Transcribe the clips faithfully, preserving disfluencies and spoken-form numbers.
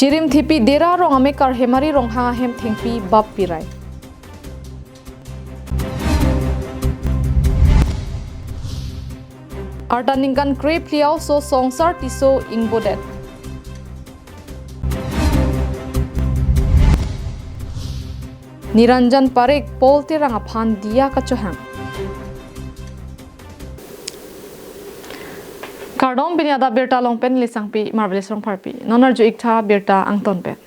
Chirimthepi Dera arong amekar Hemari Ronghang ahem thengpi bap pirai. Arta ningkan krephli a-oso Songsar Tisso ingbodet. Niranjan Parekh Paul Terang aphan diya kachohang. Kardom, pini adap birta along pen Lisangpi Marvelous Rongpharpi. Non arju iktha birta angton pen.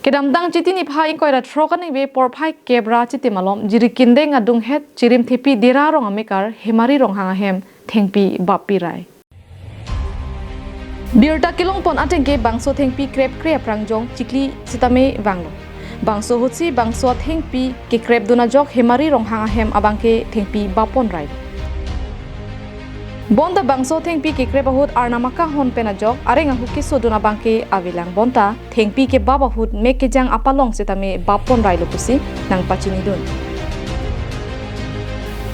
Kedamtang Chiti niphai ingkoi ra throk aningve porphai kep ra chitim alom Jirikindeng adunghet Chirimthepi Dera arong amekar Hemari Ronghang ahem thengpi bap pirai. Birta kelongpon ateng ke bangso thengpi krepkre aphrang jong chikli sitame vanglo. Bangso ahutsi bangso athengpi kekrepdun ajok Hemari Ronghang ahem abangke thengpi bappon rai. Bonta bangso thengpi kekrep ahut arnam akahon pen ajok areng ahu kesodun abangke avelang, bonta thengpi kebap ahut mek kejang apalong sitame bappon railo pusi nangpachinidun.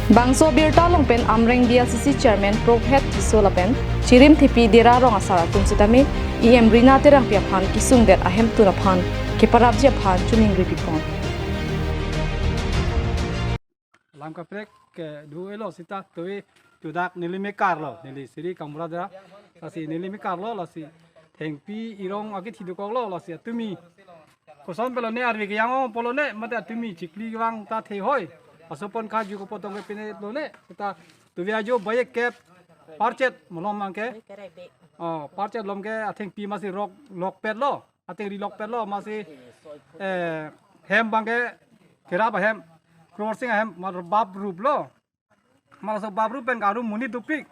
Bangso birta along pen Amreng B L C C Chairman Prophet Tisso lapen Chirimthepi Dera arong asar atum sitame E M Rina Terangpi aphan kesungdet ahemtun aphan keparapji aphan choningri pipon. Lam kaprek ke do-elo seta tove, to dak neli mekar lo, neli Sri Kangbura Dera, lasi neli mekar lo, lasi thengpi irong akethi dokok lo, lasi atumi koson pelone, arve kejang ong pelone, mate atumi chikli vang ta thehoi, asopon kaju kopotong ke pine lone, seta tove ajo baye kep parchet malom abangke, oh, parchet alom ke athengpi masi rok lokpet lo. Ateng ri lokpet lo, masi, eh, hem abangke kerap ahem, Kror Sing ahem, mar bap rup lo. Mar so bap rup pen karu monit dopik.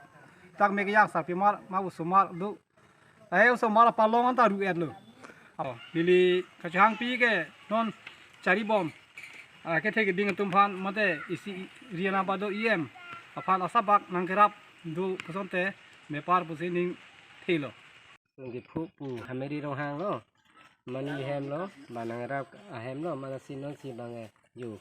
Dak mek kejang sarpimar, ma osomar do. Ahe osomar apalong anta ru-et lo. Oh, neli kachohangpi ke non charibom. Ah, kethe keding atum aphan mate isi ri anabado E M aphan asabak nangkerap do kosonte mepar pusi ning thelo. Kiphu pu Hemari Ronghang lo, mani hem lo, banang rap ahem lo, mana si non si bang e, yo,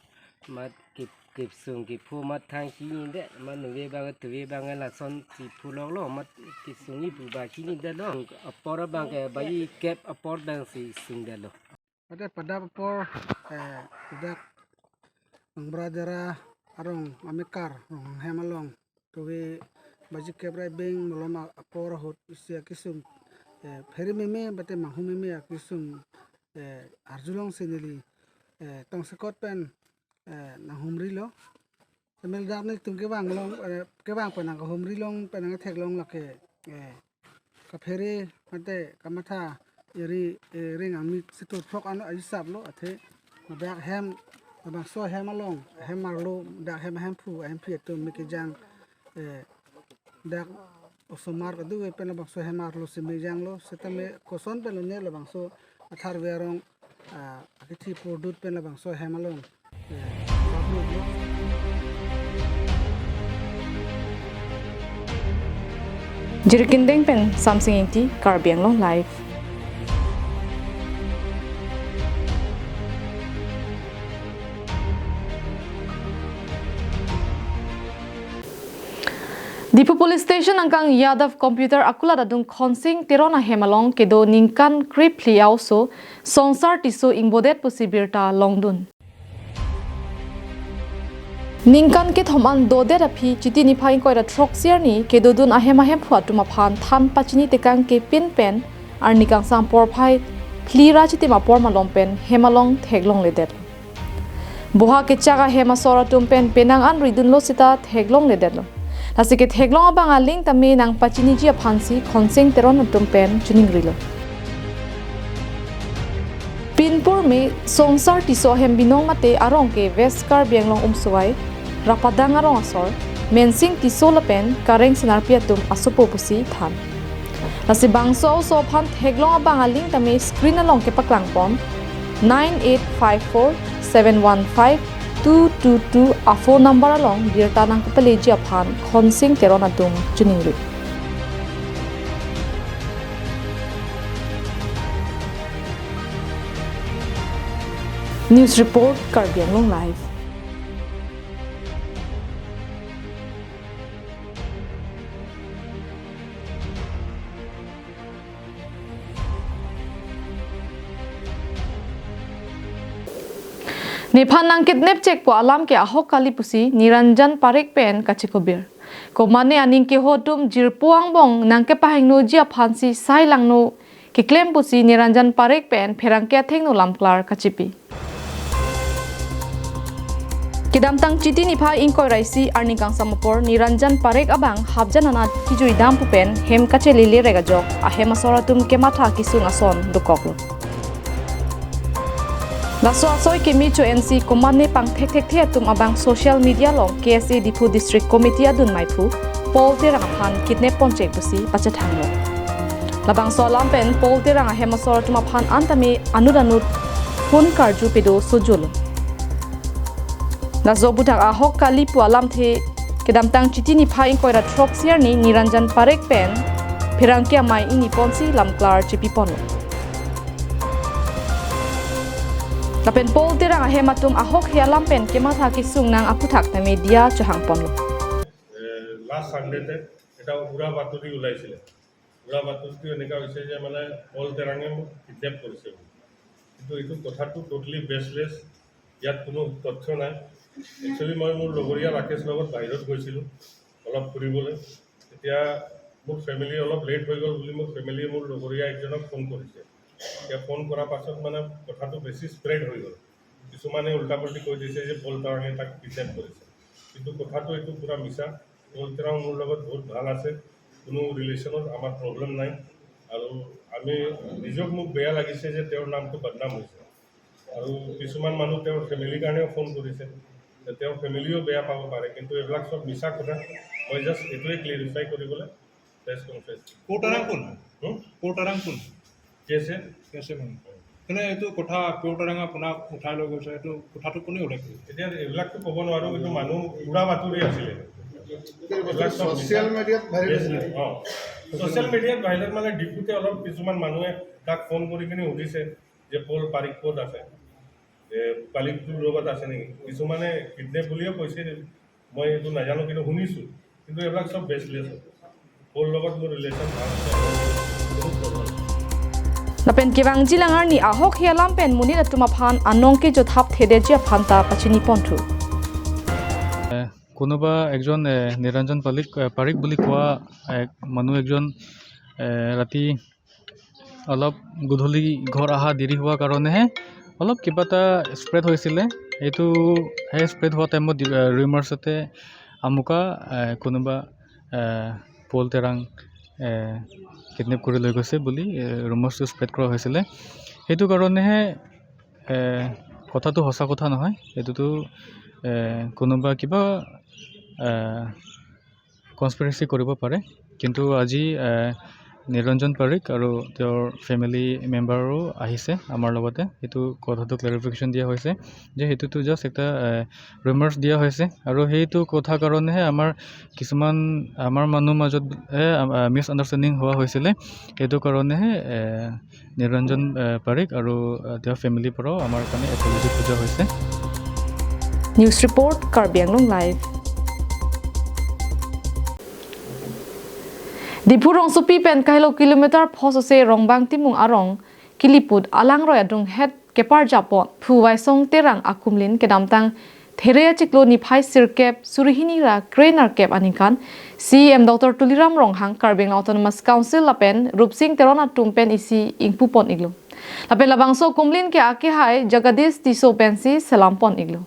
mat kip, kipsung kiphu mat thang kini det, mat nuve bang e, tuve bang e, lason si phu lok lo, mat kisung ipu ba kini det lo, apor abangke bayi kep apor dang si sung det lo. Ate padap apor, eh, dak Kangbura Dera arong amekar, rong hem along. Tove baji kep ra beng malom apor ahut isi akisung, eh, pheri meme, bate manghu meme akisung, eh, arjulong si neli, eh, tongsekot pen, eh, nanghumri lo. Samel dak netum kevang long, eh, kevang pen nangkahumri long, pen nangtheklong lake, eh, kaphere mate kamatha iri, eh, ring ami situ throk ano ahisap lo, athe dak hem, labangso hem along, hem arlo, dak hem, hemphu, hemphi atum mek kejang, eh, dak osomar kadu pen labangso hem arlo si mejang lo, sitame koson pen lone labangso atharve arong, ah, akethi purdut pen labangso hem along. Jirikindeng pen Samsing Ingti, Karbi Anglong Live. Diphu Police Station angkang Yadav Computer akulat adung Khonsing Teron ahem along kedo ningkan krephli a-oso Songsar Tisso ingbodet pusi birta longdun. Ningkan kethom an dodet aphi Chiti niphai ingkoi ra throksi arni kedodun ahem ahemphu atum aphan than pachini tekang ke pin pen arni kangsam porphai phli ra chitim apor malom pen hem along theklongledet. Boha kechak ahem asor atum pen penang an ridunlo seta theklongledetlo. Lasi ketheklong abang aling tame nangpachiniji aphansi Khonsing Teron atum pen choningrilo. Pinpur me Songsar Tisso ahem binong mate arong ke West Karbi Anglong Umsowai, Rapadang arong asor, Mensing Tisso lapen Kareng Senarpi atum asopo pusi than. Lasi bangso a-oso aphan theklong abang aling tame screen along kepaklangpon nine eight five four seven one five two two two a-phone number along birta nangkepeleji aphan Khonsing Teron atum choningri. News report, Karbi Anglong Live. Nephan nangkidnap chekpo alam ke ahok kali pusi Niranjan Parekh pen kachikobir. Komatne aning keho atum jirpo angbong nangkepahingnoji aphansi sai langno keklem pusi Niranjan Parekh pen pherangke athengno lamklar kachipi. Kedamtang Chiti niphai ingkoi ra isi arni kangsam apor Niranjan Parekh abang hapjan anat kijuidam pu pen hem kachelele rek ajok ahem asor atum kematha kesung ason dokoklo. Laso asoi keme cho-ensi komatne pangthekthekthe atum abang social media along K S A Diphu District Committee adun maiphu Paul Terang aphan kidnap ponchek pusi pachethanglo. Labangso alam pen Paul Terang ahem asor atum aphan antame anut anut phone karju pedo sojolo. Laso aputhak ahok kali pu alamthe kedamtang Chiti niphai ingkoi ra throksi arni Niranjan Parekh pen pherangke amei ingni ponsi lamklar chipi ponlo. Lapen Paul Terang ahem atum ahokhe alam pen kematha kesung nang aputhak tame diya chohang ponlo. এ, লাষ্ট ছানডেতে এটা উৰা বাতৰি ওলাইছিলে। উৰা বাতৰিটো এনেকুৱা হৈছে যে মানে পল তেৰাঙে মোক কিডনেপ কৰিছে বুলি। কিন্তু এইটো কথাটো ট'টেলি বেচলেছ, ইয়াত কোনো তথ্য নাই। একচুৱেলি মই মোৰ লগৰীয়া ৰাকেশ লগত বাহিৰত গৈছিলোঁ অলপ ফুৰিবলৈ। তেতিয়া মোৰ ফেমিলি অলপ লেট হৈ গ'ল বুলি মোৰ ফেমিলিয়ে মোৰ লগৰীয়া একজনক ফোন কৰিছে। এতিয়া ফোন কৰাৰ পাছত মানে কথাটো বেছি স্প্ৰেড হৈ গ'ল। কিছুমানে উল্টা পুল্টি কৈ দিছে যে পল তেৰাঙে তাক কিডনেপ কৰিছে, কিন্তু কথাটো এইটো পূৰা মিছা। পল তেৰাং মোৰ লগত বহুত ভাল আছে, কোনো ৰিলেশ্যনত আমাৰ প্ৰব্লেম নাই। আৰু আমি নিজক, মোক বেয়া লাগিছে যে তেওঁৰ নামটো বদনাম হৈছে। আৰু কিছুমান মানুহ তেওঁৰ ফেমিলিৰ কাৰণেও ফোন কৰিছে, যে তেওঁৰ ফেমিলিয়েও বেয়া পাব পাৰে, কিন্তু এইবিলাক চব মিছা কথা। মই জাষ্ট এইটোৱে ক্লেৰিফাই কৰিবলৈ প্ৰেছ কনফাৰেন্স। পল তেৰাং কোন? হুম? পল তেৰাং কোন? কেছে? কেছে মানুহ। মানে এইটো কথা পল তেৰাঙে আপোনাক উঠাই লৈ গৈছে, এইটো কথাটো কোনে ওলাই কৰিছে? এতিয়া এইবিলাকতো ক'ব নোৱাৰোঁ, কিন্তু মানুহ উৰা বাতৰি আছিলে। এইবিলাক চব ছ'চিয়েল মিছা। মিডিয়াত ভাইৰেল বেছ-, হৈছে। অ। ছ'চিয়েল মিডিয়াত ভাইৰেল মানে ডিপুতে অলপ কিছুমান মানুহে তাক ফোন কৰি কিনে সুধিছে যে পল পাৰিক ক'ত আছে, যে পালিকটোৰ লগত আছে নেকি? কিছুমানে কিডনেপ বুলিয়ে কৈছে, মই এইটো নাজানো, কিন্তু শুনিছোঁ। কিন্তু এইবিলাক চব বেচলেছ হয়। পল লগত মোৰ ৰিলেশ্যন ভাল আছে, কোনো প্ৰব্লেম নাই। Lapen kevangji lang arni ahokhe alam pen monit atum aphan anong kejo thap thedeji aphan ta pachini ponthu. কোনোবা একজন, এ, নিৰঞ্জন পালিক, এ, পাৰিক বুলি কোৱা, এ, মানুহ একজন, এ, ৰাতি অলপ গধূলি ঘৰ অহা দেৰি হোৱা কাৰণেহে অলপ কিবা এটা স্প্ৰেড হৈছিলে। এইটো সেই স্প্ৰেড হোৱা টাইমত দি-, এ, ৰুমাৰ্ছতে আমুকা, এ, কোনোবা, এ, পল তেৰাং, এ, কিডনেপ কৰি লৈ গৈছে বুলি, এ, ৰুমাৰ্ছটো স্প্ৰেড কৰা হৈছিলে। সেইটো কাৰণেহে, এ, কথাটো সঁচা কথা নহয়। এইটোতো, এ, কোনোবা কিবা, এ, কনস্পিৰেচি কৰিব পাৰে। কিন্তু আজি, এ, নিৰঞ্জন পাৰিক আৰু তেওঁৰ ফেমিলি মেম্বাৰো আহিছে আমাৰ লগতে। সেইটো কথাটো ক্লেৰিফিকেশ্যন দিয়া হৈছে যে সেইটোতো জাষ্ট এটা, এ, ৰুমাৰ্ছ দিয়া হৈছে। আৰু সেইটো কথা কাৰণেহে আমাৰ কিছুমান, আমাৰ মানুহ মাজত, এ, আ, আ, মিছ আণ্ডাৰষ্টেণ্ডিং হোৱা হৈছিলে। সেইটো কাৰণেহে, এ, নিৰঞ্জন, এ, পাৰিক আৰু, এ, তেওঁৰ ফেমিলিৰ পৰাও আমাৰ কাৰণে এপলজি খোজা হৈছে। News report, Karbi Anglong Live. Diphu rongsopi pen kahelo kilometer phos ose Rongbang Timung arong Kiliput alangroi adunghet keparjap pon Phu Vaisong Terang akumlin kedamtang There achiklo niphai sirkep suri hini ra kre nerkep aningkan C E M Doctor Tuliram Ronghang, Karbi Anglong Autonomous Council lapen Rupsing Teron atum pen isi ingpu pon iklo. Lapen labangso akumlin ke akehai Jagadish Tisso pensi selam pon iklo.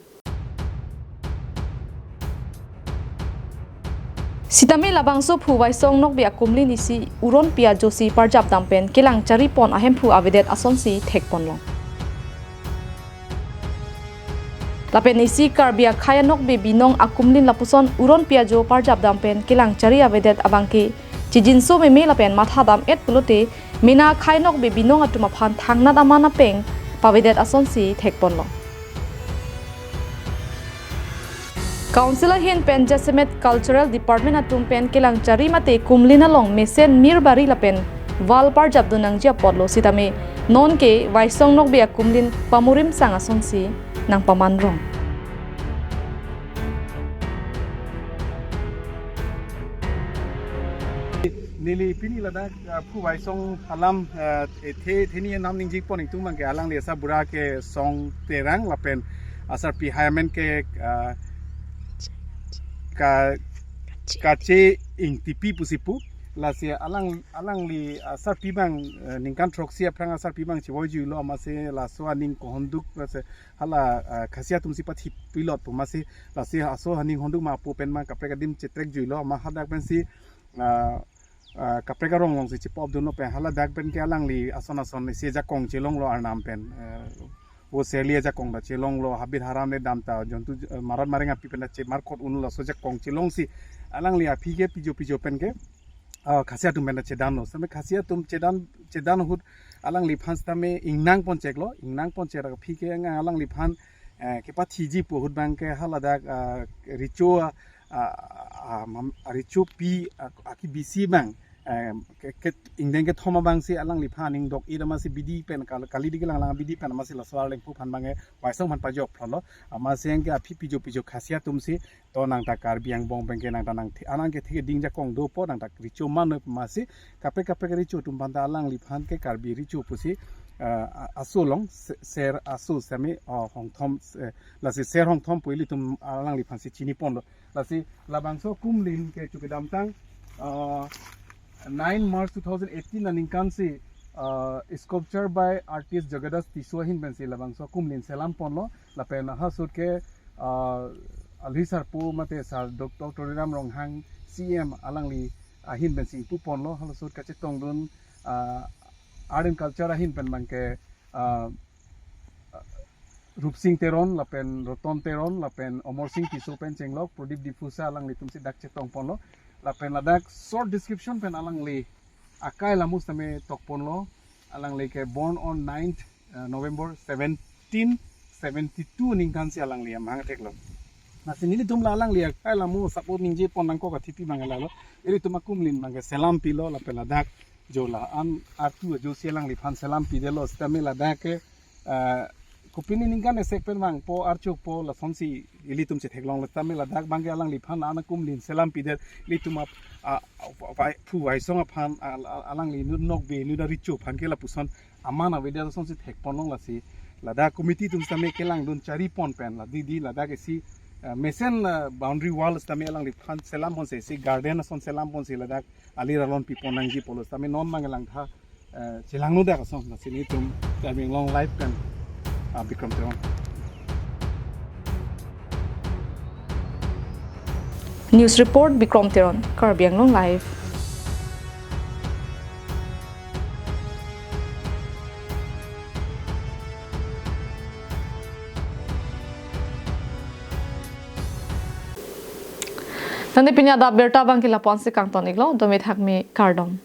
Sitame labangso Phu Vaisong Nokbe akumlin isi Uron Piajo si parjap dam pen kelang chari pon ahemphu avedet asonsi thek ponlong. Lapen isi Karbi akhei anokbe binong akumlin lapuson Uron Piajo parjap dam pen kelang chari avedet abangke chijinso meme lapen matha dam-et pulote mena akhei anokbe binong atum aphan thangnat aman apeng pavedet asonsi thek ponlong. Council ahin pen jasemet Cultural Department atum pen kelang chari mate kumlin along mesen mir bari lapen wall parjap dun nangji apotlo sitame nonke Vaisong Nokbe akumlin pamurim sang asonsi nangpaman rong. Neli pini ladak, ah, Phu Vaisong alam, ah, ethe theni nam ningje pon ingtung abangke alangli asabura ke Song Terang lapen asarpi hai amen ke, ah, ka, Kache Ingtipi pusi pu. Lasi alang, alangli asarpi abang, eh, ningkan throksi aphrang asarpi abang chevoijuilo, amatsi laso aning kehonduk, lasi hala, ah, Khasi atumsi pathi pilot pu amatsi, lasi laso aning honduk ma apo pen ma kaprek adim chetrek juilo, ma hadak pensi, ah, ah, kaprek arong alongsi chepop dunlo pen, haladak pen ke alangli ason ason isi ajakong chelonglo arnam pen, eh, vo serli ajakong ta chelonglo, habit haram le dam ta jontu, eh, marat mareng api pen ta chemarkot unlo, laso ajakong chelongsi alangli aphi ke pijo pijo pen ke, ah, Khasi atum pen ta chedanlo. Same Khasi atum chedan, chedan ahut alangliphan sitame ingnang poncheklo, ingnang ponchek ra aphi ke ang alangliphan, eh, kepathiji pu ahut abang ke haladak, ah, recho, ah, ah, ah, mam-, recho pi, ah, akibisi abang, eh, ke, ke, ingdeng kethom abangsi alangliphan aning dok-it amatsi bidi pen kal-, kali di kelang lang bidi pen amatsi laso arlengpo aphan abang ke vaisong aphan pajok phlo lo. Amatsi ang ke aphi pijo pijo Khasi atumsi, to nang ta Karbi angbong pen ke nang ta nang thi-, anang kethe keding ajakong dopo, nang ta recho ma noi pu amatsi, kaprek kaprek recho atum aphan ta alangliphan ke Karbi recho pusi, eh, a-, aso along, se-, ser aso sitame, oh, Hongthom, eh, lasi ser Hongthom pu ilitum alangliphansi chini ponlo. Lasi labangso akumlin ke chukidamtang, ah, nine March two thousand eighteen aningkansi, ah, sculpture by artist Jagadas Tisso ahin pensi labangso akumlin selam ponlo, lapen halaso ahut ke, ah, alhi sarpo mate sar Doctor Tuliram Ronghang C M alangli ahin pensi ingpu ponlo, halaso ahut kachetongdun, ah, Art and Culture ahin pen abang ke, ah, Rupsing Teron, lapen Roton Teron, lapen Omor Sing Tisso pen chenglok, Pradip Diphusa alanglitumsi dak chetong ponlo. Lapen ladak short description pen alangli akai alamo sitame tok ponlo. Alangli ke born on ninth, uh, November seventeen seventy-two aningkansi alangli amahang theklo. Lasi nelitum la alangli akai alamo support ningje pon nangkok athipi abang ke lalo. Ilitum akumlin abang ke selam pilo, lapen ladak jo la-an artu ajosi alangliphan selam pidetlo sitame ladak ke, ah, kopine aningkan esek pen vangpo archokpo lasonsi ilitum chetheklonglo sitame ladak abang ke alangliphan la-an akumlin selam pidet, ilitum ap-, a, a, vai-, phu vaisong aphan, a, a, alangli inut nokbe inut arecho aphan ke lapuson aman avedet asonsi thek ponlong. Lasi ladak committee atum sitame kelangdun chari pon pen la didi ladak isi, ah, mesen, ah, boundary wall sitame alangliphan selam ponsi isi garden ason selam ponsi ladak alir alon pi pon nangji pulo sitame non abang langtha, eh, chelangno dak ason. Lasi nelitum Karbi Anglong Live pen, ah, Bikram Teron. News report, Bikram Teron, Karbi Anglong Live. Tangte pini adap abirta abang ke lapu-ansi kangton-iklo, dome thakme kardom.